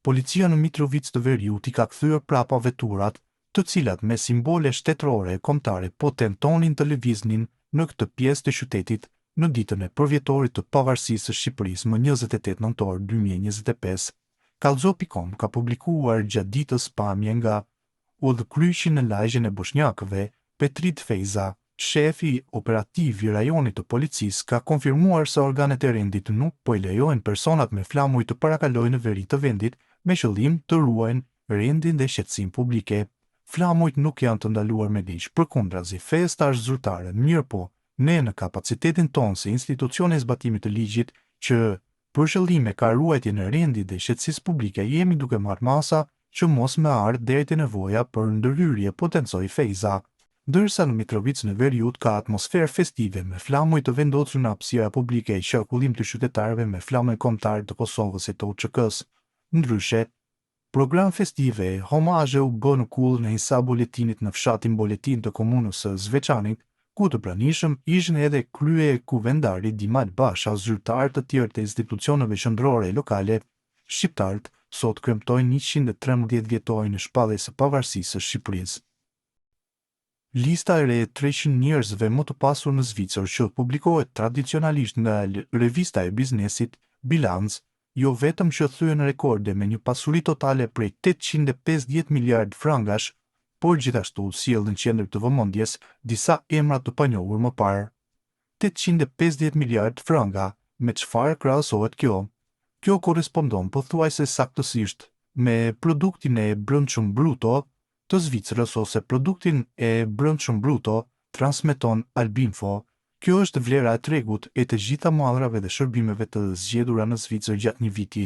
Policia në Mitrovicë të Veriut i ka kthyer prapa veturat, të cilat me simbole shtetërore e kombëtare po tentonin të lëviznin në këtë pjesë të qytetit në ditën e përvjetorit të Pavarësisë së Shqipërisë më 28 nëntor 2025. Kallxo.com ka publikuar gjatë ditës pamje nga Udhëkryqi në Lagjen e Boshnjakëve, Petrit Fejza, shefi operativ i rajonit të policisë ka konfirmuar se organet e rendit nuk po i lejojnë personat me flamuj të parakalojnë në veri të vendit me qëllim të ruajnë rendin dhe qetësinë publike. Flamujt nuk janë të ndaluar me ligj, përkundrazi, festa është zyrtare, mirëpo, ne në kapacitetin tonë si institucione e zbatimit të ligjit që për qëllim e ka ruajtjen e rendit dhe qetësisë publike jemi duke marrë masa që mos me ardhë deri te nevoja për ndërhyrje, potencoi Fejza. Ndërsa në Mitrovicën e Veriut ka atmosferë festive me flamuj të vendosur në hapësira publike e qarkullim të qytetarëve me flamuj kombëtarë të Kosovës e të UÇK-së. Ndryshe, program festiv e homazhe u bë në kullën e Isa Boletinit në fshatin Boletinë të komunës së Zveçanit, ku të pranishëm ishin edhe kryekuvendari Dimal Basha, zyrtarë të tjerë të institucioneve qendrore e lokale, Shqiptarët sot kremtojnë 113 vjetorin e shpalljes së pavarësisë së Shqipërisë. Lista e re e 300 njerëzve më të pasur në Zvicër që publikohet tradicionalisht nga revista e biznesit Bilanz, jo vetëm që thyen rekorde me një pasuri totale prej 850 miliard frangash, por gjithashtu sjell në qendër të vëmendjes disa emra të panjohur më parë. 850 miliard franga, me çfarë krahasohet kjo? Kjo korrespondon pothuajse saktësisht me produktin e brendshëm bruto të Zvicrës ose produktin e brendshëm bruto, transmeton Albinfo. Kjo është vlera e tregut e të gjitha mallrave dhe shërbimeve të zgjedhura në Zvicër gjatë një viti.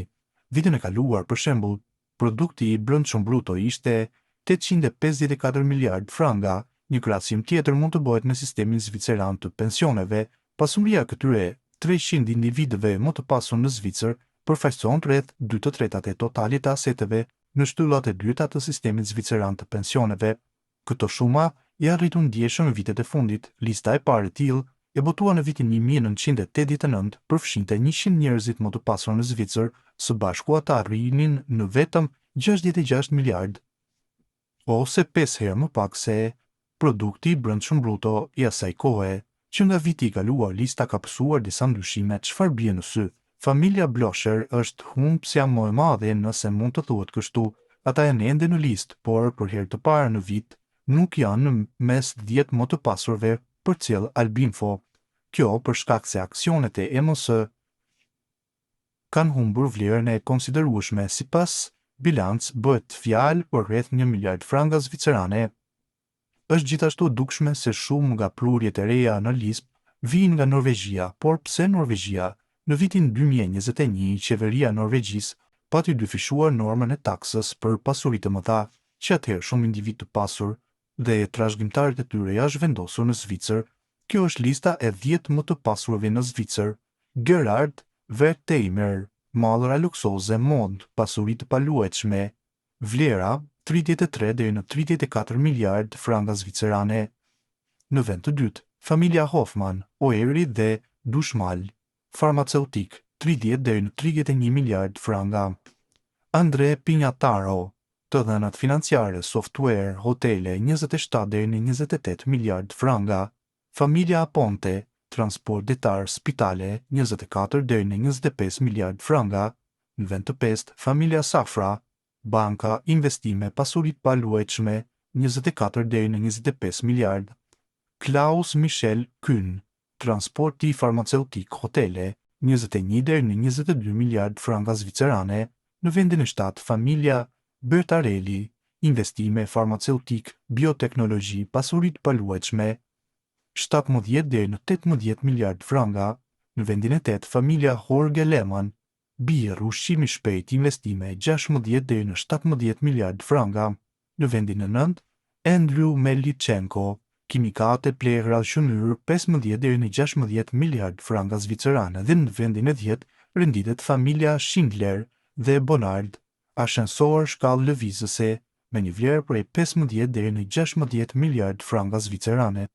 Vitin e kaluar, për shembull, Produkti i brendshëm bruto ishte 854 miliardë franga. Një krahasim tjetër mund të bëhet me sistemin zviceran të pensioneve. Pasuria e këtyre 300 individëve më të pasur në Zvicër përfaqëson rreth 2/3 e totalit të aseteve në shtyllat e dyta të sistemit zviceran të pensioneve. Këto shuma janë rritur ndjeshëm vitet e fundit. Lista e parë e tillë, e botuar në vitin 1989, përfshinte 100 njerëzit më të pasur në Zvicër, së bashku ata arrinin në vetëm 66 miliard, ose 5 herë më pak se produkti i brendshëm bruto i asaj kohe. Që nga viti i kaluar, lista ka pësuar disa ndryshime, çfarë bie në sy. Familja Blocher është humbësja më e madhe nëse mund të thuhet kështu. Ata janë ende në listë, por për herë të parë në vit nuk janë mes 10 më të pasurve, përcjell Albinfo. Kjo për shkak se aksionet e EMS kanë humbur vlerën e konsiderueshme. Sipas Bilanz bëhet fjalë për rreth 1 miliard franga zvicerane. Është gjithashtu dukshme se shumë nga prurjet e reja në listë vijnë nga Norvegjia, por pse Norvegjia? Në vitin 2021, qeveria e Norvegjisë pati dyfishuar normën e taksës për pasuri të mëdha, që atëherë shumë individ të pasur dhe trashëgimtarët e tyre janë zhvendosur në Zvicër. Kjo është lista e 10 më të pasurve në Zvicër. Gerhard Wertheimer, mallra luksoze, modë, pasuri të paluajtshme, vlera 33 deri në 34 miliard franga zvicerane. Në vend të dytë, familja Hoffmann, Oeri dhe Dushmal, farmaceutik, 30 deri në 31 miliard franga. Andre Pignataro, të dhënat financiare, software, hotele, 27 deri në 28 miliard franga. Familja Aponte, transport detar, spitale, 24 deri në 25 miliard franga. Në vend të pestë, familja Safra, banka, investime, pasuri të paluajtshme, 24 deri në 25 miliard. Klaus Michel Kühn, transporti farmaceutik, hotele, 21 deri në 22 miliard franga zvicerane. Në vendin e shtatë, familja Bertarelli, investime, farmaceutik, bioteknologji, pasuri të paluajtshme, 17 deri në 18 miliard franga. Në vendin e tetë, familja Jorge Lehmann, birrë, ushqim i shpejt, investime, 16 deri në 17 miliard franga. Në vendin e nëntë, Andrew Melnichenko, kimikate, plehra, qymyr, 15 deri në 16 miliard franga zvicerane dhe në vendin e 10 renditet familja Schindler dhe Bonard, ashensor shkallë lëvizëse me një vlerë prej 15 deri në 16 miliard franga zvicerane.